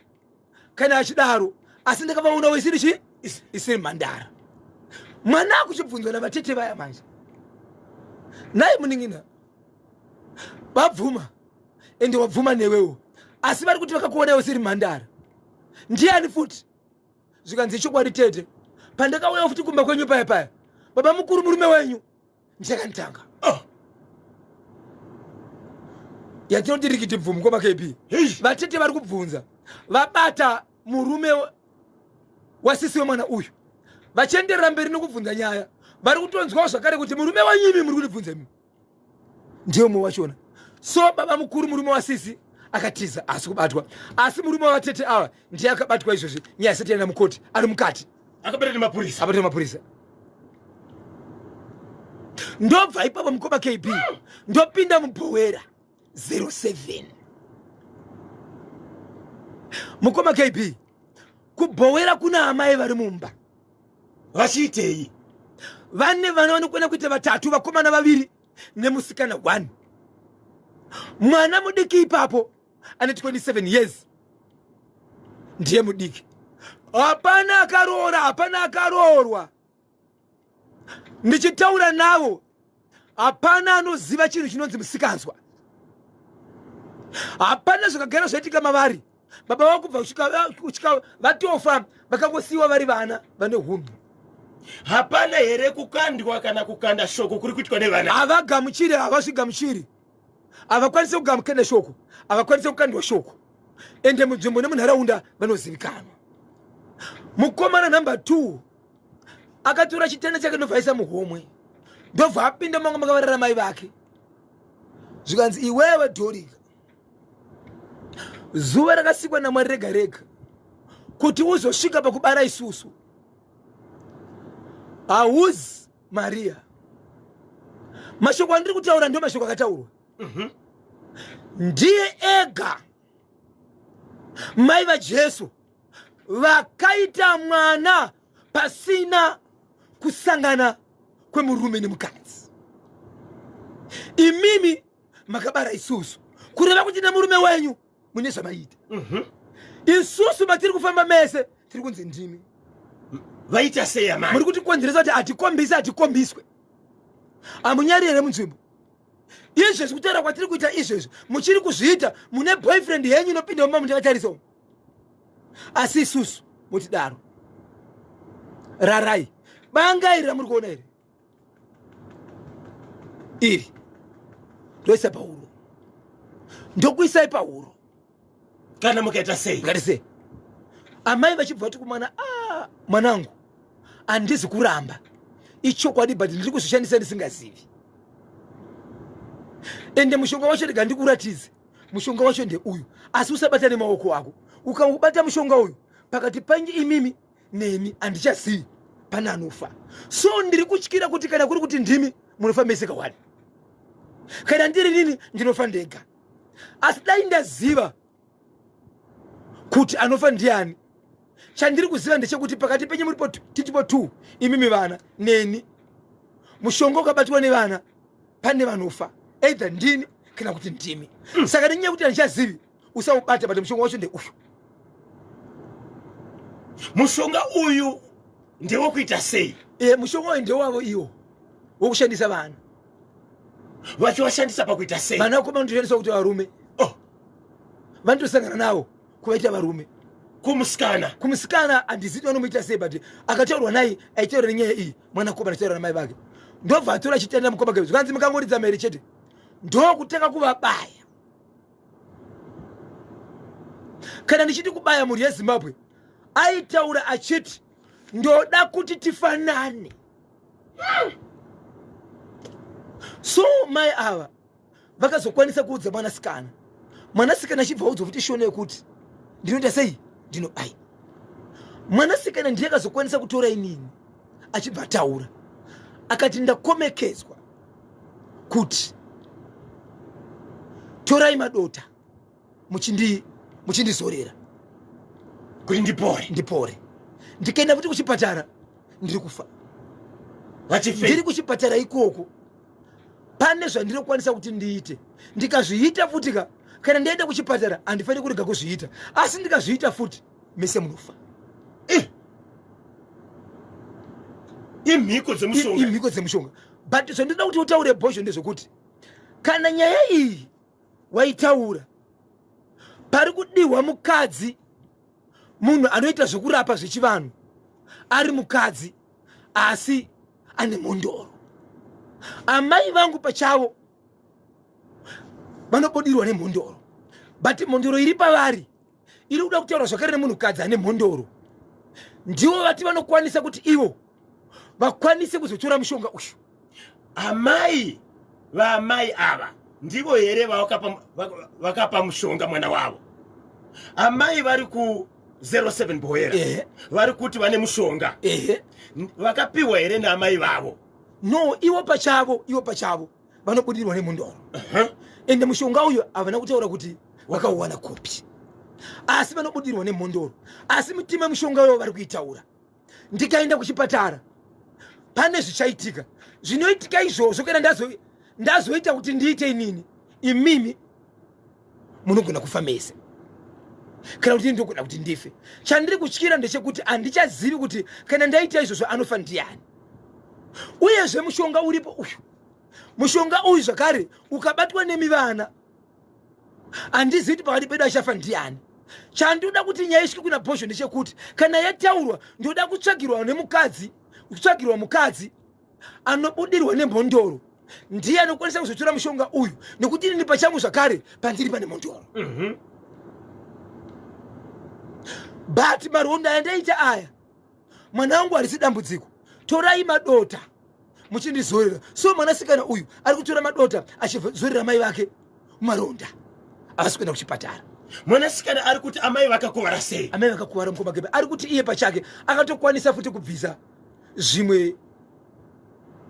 kana achidaro asi ndakavaonawo isiri chi isiri mhandara mwana akuchibvunzwa navatete vaya manje naye munin'ina vabvuma ende wabvuma newewo asi vari kuti vakakuona usiri mhandara ndiani futi zvikanzi chokwadi tete pandakauya futi kumba kwenyu paya paya baba mukuru murume wenyu ndichakanditanga oh. yatinoti rikiti bvumu koma kp vatete vari kubvunza vabata murume wasisi wemwana uyu vachienderera mberi nokubvunza nyaya vari kutonzwawo zvakare kuti murume wanyimi muri kundibvunza imi ndiye umwe wachona so baba mukuru murume wasisi akatiza asi kubatwa asi murume wavatete ava ndiye akabatwa izvozvi nyaya isati yaenda mukoti ari mukati akabatwa nemapurisa abatwa nemapurisa ndobva ipapo mukoma kb ndopinda mubhowera 07 mukoma kb kubhowera kuna amai vari mumba vachiitei Vane vana vanokwana kuita vatatu, vakomana vaviri nemusikana 1. Mwana mudiki ipapo ane 27 years, ndiye mudiki. Hapana akaroora, hapana akaroorwa. Ndichitaura navo, hapana anoziva chinhu chinonzi musikanzwa, hapana zvakagara zvaitika mavari. Baba vako kubva kusvika vatofa vakangosiyiwa vari vana vane hunhu. Hapana here kukandwa kana kukanda shoko kuri kuitwa nevana? Havagamuchiri, havazvigamuchiri, havakwanisi kugamukanda shoko, havakwanisi kukandwa shoko. Ende munzvimbo nemunharaunda vanozivikanwa. Mukomana number 2 akatora chitenda chake ndobva aisa muhomwe, ndobva apinda manga makavarara mai vake, zvikanzi, iwewe Dhorika, zuva rakasikwa naMwari rega rega kuti uzosvika pakubara isusu hauzi Mariya. Mashoko andiri kutaura ndio mashoko akataurwa. Ndiye ega mai vaJesu vakaita mwana pasina kusangana kwemurume nemukadzi. Imimi makabara isusu, kureva kuti nemurume wenyu mune zvamaita. Isusu matiri kufamba mese tiri kunzi ndimi. Vaita sei amai? Muri kutikonzeresa kuti hatikombisi, hatikombiswe. Hamunyari here munzvimbo? Izvezvi kutaura kwatiri kuita izvezvi muchiri kuzviita, mune boyfriend yenyu inopinda mumba muchakatarisawo, asi isusu mutidaro. Rarai banga iri ramuri kuona iri, iri ndoisa pahuro, ndokuisai pahuro. Kana mukaita sei? Ngati sei? Amai vachibva vati kumwana, ah, mwanangu, handizi kuramba, ichokwadi, but ndiri kuzvishandisa ndisingazivi. Ende mushonga wacho rega ndikuratidze, mushonga wacho ndeuyu, asi usabata nemaoko ako. Ukaubata mushonga uyu, pakati pange imimi neni handichazivi pane anofa. So ndiri kutyira kuti kana kuri kuti ndimi munofa mese kawani, kana ndiri nini ndinofa ndega. Asi dai ndaziva kuti anofa ndiani. Chandiri kuziva ndechekuti pakati penyu muripo titipo 2, imimi vana neni, mushonga ukabatwa nevana pane vanofa, either ndini kana kuti ndimi. Saka nenyaya yekuti handichazivi, usaubata, but mushonga wacho ndeuyu. Mushonga uyu ndewekuita sei? E, mushonga uyu ndewavo iwo wokushandisa vana. Vachivashandisa pakuita sei? Vana vakoma vanotoshandiswa kuti varume. Oh. Vanotosangana navo kuvaita varume. Kumusikana? Kumusikana handizivi vanomuita sei, but akataurwa naye aitaura nenyaya iyi, mwanakomana achitaura namai vake, ndobva atora chitenda mukoma ke, zvikanzi mukangoridza mhere chete ndokutanga kuvabaya. Kana ndichiti kubaya, mhuri yeZimbabwe, aitaura achiti ndoda kuti tifanane. So mai ava vakazokwanisa kuudza mwanasikana, mwanasikana achibva audzwa futi shona yekuti ndinoita sei, ndinobai. Mwanasikana ndiye akazokwanisa kutora inini, achibva ataura akati ndakomekedzwa kuti torai madota muchindizorera kuti ndipore. Ndipore. Ndikaenda futi kuchipatara ndiri kufa. Ndiri kuchipatara ikoko pane zvandinokwanisa kuti ndiite, ndikazviita futi ka, kana ndaenda kuchipatara handifaniri kurega kuzviita, asi ndikazviita futi mese munofa. Imhiko dzemushonga. Imhiko dzemushonga. But zvandinoda kuti utaure, Bhozho, ndezvekuti kana nyaya iyi waitaura, pari kudiwa mukadzi, munhu anoita zvekurapa zvechivanhu, ari mukadzi asi ane mhondoro. Amai vangu pachavo vanobudirwa nemhondoro, but mhondoro iri pavari iri kuda kutaura zvakare nemunhukadzi ane mhondoro. Ndivo vati vanokwanisa kuti ivo vakwanise kuzotora mushonga uyu. Amai vaamai ava ndivo here vakapa mushonga mwana wavo? Amai vari ku 07 Boera vari kuti vane mushonga, vakapiwa here naamai vavo? No, ivo pachavo, ivo pachavo vanobudirwa nemhondoro. Ende mushonga uyu havana kutaura kuti vakauwana kupi, asi vanobudirwa nemhondoro. Asi mutima mushonga uyo vari kuitaura, ndikaenda kuchipatara. Pane zvichaitika zvinoitika izvozvo kana ndazoita kuti ndiite inini, imimi munogona kufa mese, kana kuti ndogona kuti ndife. Chandiri kutyira ndechekuti handichazivi kuti kana ndaita izvozvo anofa ndiani. Uyezve mushonga uripo uyu, mushonga uyu zvakare ukabatwa nemi vana, handizivi kuti pakati pedu achafa ndiani. Chandoda kuti nyaya isvike kuna Bhozho ndechekuti kana yataurwa, ndoda kutsvagirwa nemukadzi, kutsvagirwa mukadzi anobudirwa nemhondoro, ndiye anokwanisa kuzotora mushonga uyu, nekuti inini pachangu zvakare pandiri pane mhondoro. But maronda andaita aya, mwana wangu, harisi dambudziko. Torai madota muchindizorera. So mwanasikana uyu ari kutora madota achizorera mai vake maronda, havasi kuenda kuchipatara. Mwanasikana ari kuti amai vakakuvara sei? Amai vakakuvara, mukoma Gebe. Ari kuti iye pachake akatokwanisa futi kubvisa zvimwe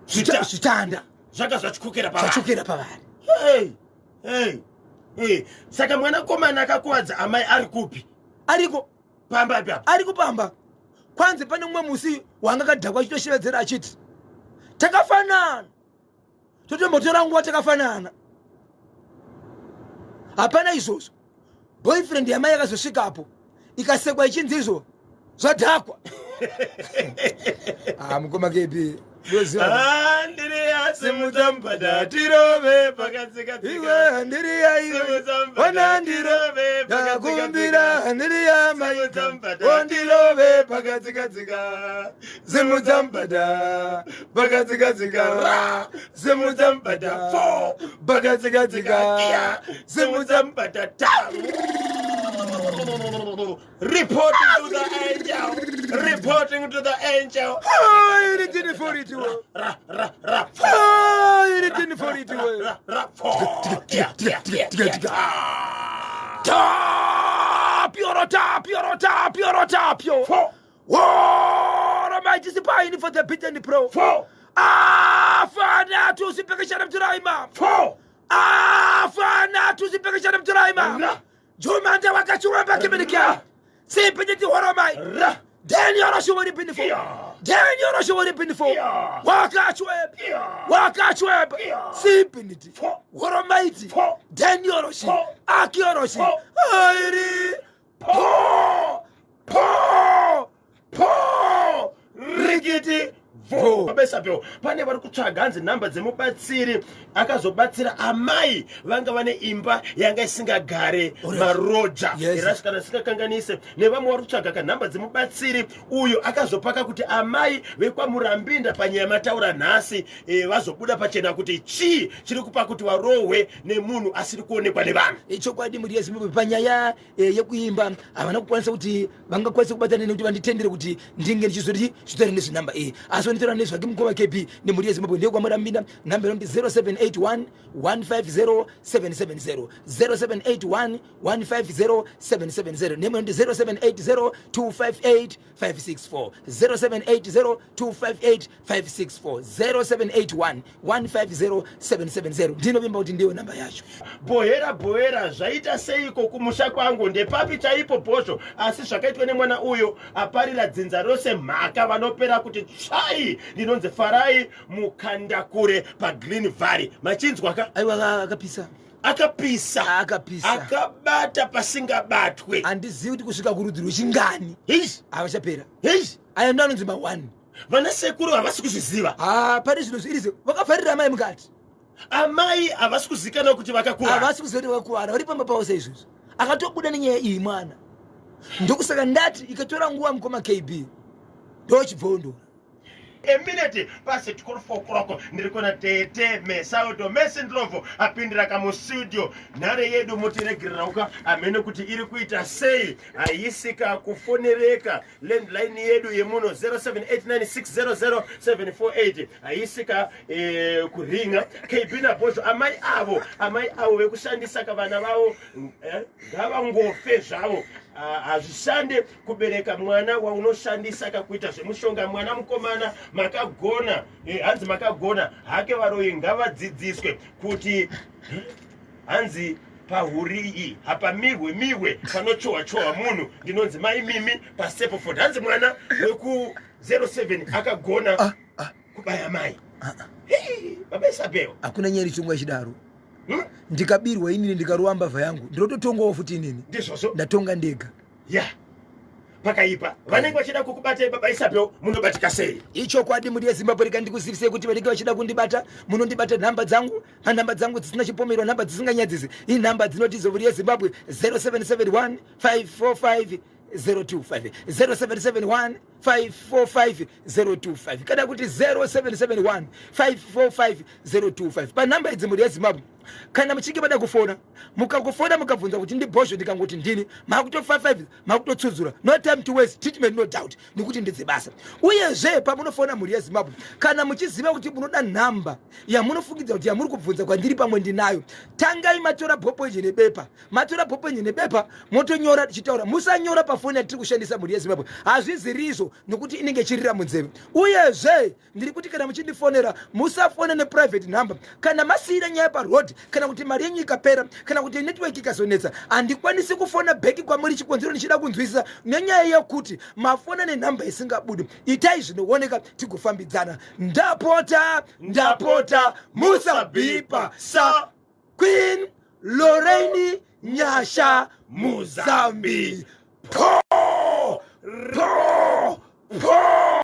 zvitanda zvanga zvatyokera pavari. Zvatyokera pavari. Hey, hey, hey. Saka mwanakomana akakuvadza amai ari kupi? Ariko. Pamba ipapo? Ari kupamba. Kwanzi pane mumwe musi wanga akadhakwa achitoshevedzera achiti, "Takafanana, totombotora nguva takafanana." Hapana izvozvo. Boyfriend yamai yakazosvikapo ikasekwa ichinzi izvo zvadhakwa. Ah, mukoma kepi. Andiriya, simudza mubhadha tirove pakatsika. Iwe handiriya, iwe ona ndirove, ndakumbira handiriya maika ondirove pakatsikatsika. Simudza mubhadha pakatsikatsika, simudza mubhadha pakatsikatsika, simudza mubhadha ta. Reporting to the angel, reporting to the angel. Iritini for it. Ra ra ra. Iritini for it. Ra ra fo. Tia tia tia tia. Tapio, tapio, tapio, tapio. Fo. What mighty spine for the beaten pro. Fo. Afana tusipekeshana mturaima. Fo. Afana tusipekeshana mturaima. Ra. Jumanda wakachuramba kiminikia. Sipiniti horomai. Ra. Daniel Rosho pinifo. Yeah. Daniel Rosho pinifo. Yeah. Wakachweb. Yeah. Wakachweb. Yeah. Sipiniti. Fo. Horomaiti. Fo. Daniel Rosho. Fo. Akioroshi. Fo. Airi. Po. Po. Po. Rikiti. Vo. Babesapeo, pane vari kutsvaga hanzi nhamba dzemubatsiri akazobatsira amai vanga vane imba yanga isingagare maroja. Yes. Kana isingakanganise, nevamwe vari kutsvaga kanhamba dzemubatsiri uyo akazopaka kuti amai vekwaMurambinda panyaya mataura nhasi vazobuda pachena kuti chii chiri kupa kuti varohwe nemunhu asiri kuonekwa nevanhu. Ichokwadi, mhuri yeZimbabwe, panyaya yekuimba havana kukwanisa kuti vangakwanisa kubatana nekuti vanditendere kuti ndinge ndichizoti zvitaure nezvenhamba iyi, asi vanditaura nezvake mukoma KB nemhuri yeZimbabwe ndeyekwaMurambinda. Nhamba inoti 0781 150 770, 0781 150 770, nemwe inoti 0780 258 564, 0780 258 564, 0781 150 770. Ndinovimba kuti ndiyo namba yacho. Bhohera, bhohera, zvaita seiko? Kumusha kwangu ndepapi chaipo, Bhozho? Asi zvakaitwa nemwana uyo aparira dzinza rose mhaka, vanopera kuti tsvai. Ndinonzi Farai Mukandakure paGreen Valley. Machinzwa ka? Aiwa, akapisa. Akapisa. Akapisa. Akabata pasingabatwe. Handizivi kuti kusvika kurudzi rwechingani. Heish. Havachapera. Heish. Aya ndo anonzi ma1. Vana sekuru havasi kuzviziva. Ha, pane zvinhu zvirize vakavharira amai mukati. Amai havasi kuzikanwa kuti vakakuvara. Havasi kuziva kuti vakakuvara, vari pamba pavo saizvozvo. Akatobuda nenyaya iyi mwana, ndokusaka ndati ikatora nguva, mukoma KB, ndochibvondora. A minute past 12 o'clock, ndiri kuona tete Mesaudo Mesindlovo apindira kamustudio. Nhare yedu mutiregererauka, hamene kuti iri kuita sei, haisika kufonereka. Landline yedu yemuno 0789600748 haisika kuringa. KB naBhozho, amai avo, amai avo vekushandisa kavana vavo, ngavangofe zvavo. Ah, hazvishande kubereka mwana waunoshandisa kakuita zvemushonga. Mwana mukomana makagona, hanzi makagona hake. Varoyi ngavadzidziswe kuti hanzi pahurii hapamirwe mirwe, panochohwa chohwa munhu. Ndinonzi Mai Mimi paSepoford. Hanzi mwana weku 07 akagona. Kubaya mai. Hei, baba Isabel. Hakuna nyaya irichongwa ichidaro. Ndikabirwa inini, ndikarova mbavha yangu, ndinototongwawo futi inini. Ndizvozvo. Ndatonga ndega. Ya, pakaipa. Vanenge vachida kukubatai, baba Isabel, munobatika sei? Ichokwadi, muri yeZimbabwe, rega ndikuzivisei kuti vanenge vachida kundibata, munondibata nhamba dzangu, nhamba dzangu dzisina chipomerwa, nhamba dzisinganyadzisi, inhamba dzinoti idzo, muri yeZimbabwe, 0771 545 025, 0771 545 025, kana kuti 0771 545 025. Panhamba idzi, mhuri yeZimbabwe, kana muchinge mada kufona, mukangofona mukabvunza kuti ndibhozho, ndikangoti ndini, makuto55 makutotsudzura. No time to waste, treatment no doubt, nekuti ndedzebasa. Uyezve pamunofona, mhuri yeZimbabwe, kana muchiziva kuti munoda nhamba yamunofungidza kuti yamuri kubvunza kwandiri pamwe ndinayo, tangai matora bhopoiji nebepa. Matora bhopoiji nebepa, motonyora tichitaura. Musanyora pafoni yatiri kushandisa, mhuri yeZimbabwe, hazvizirizvo, nokuti inenge ichirira munzeve. Uyezve ndiri kuti kana muchindifonera, musafone neprivate number. Kana masiyira nyaya paroad, kana kuti mari yenyu ikapera, kana kuti network ikazonetsa, handikwanisi kufona back kwamuri, chikonzero ndichida kunzwisisa nenyaya yekuti mafona nenhamba isingabudi. Itai zvinooneka, tigofambidzana. Ndapota, ndapota, musabhipa sa Queen Lorraine Nyasha Muzambi. Po po po.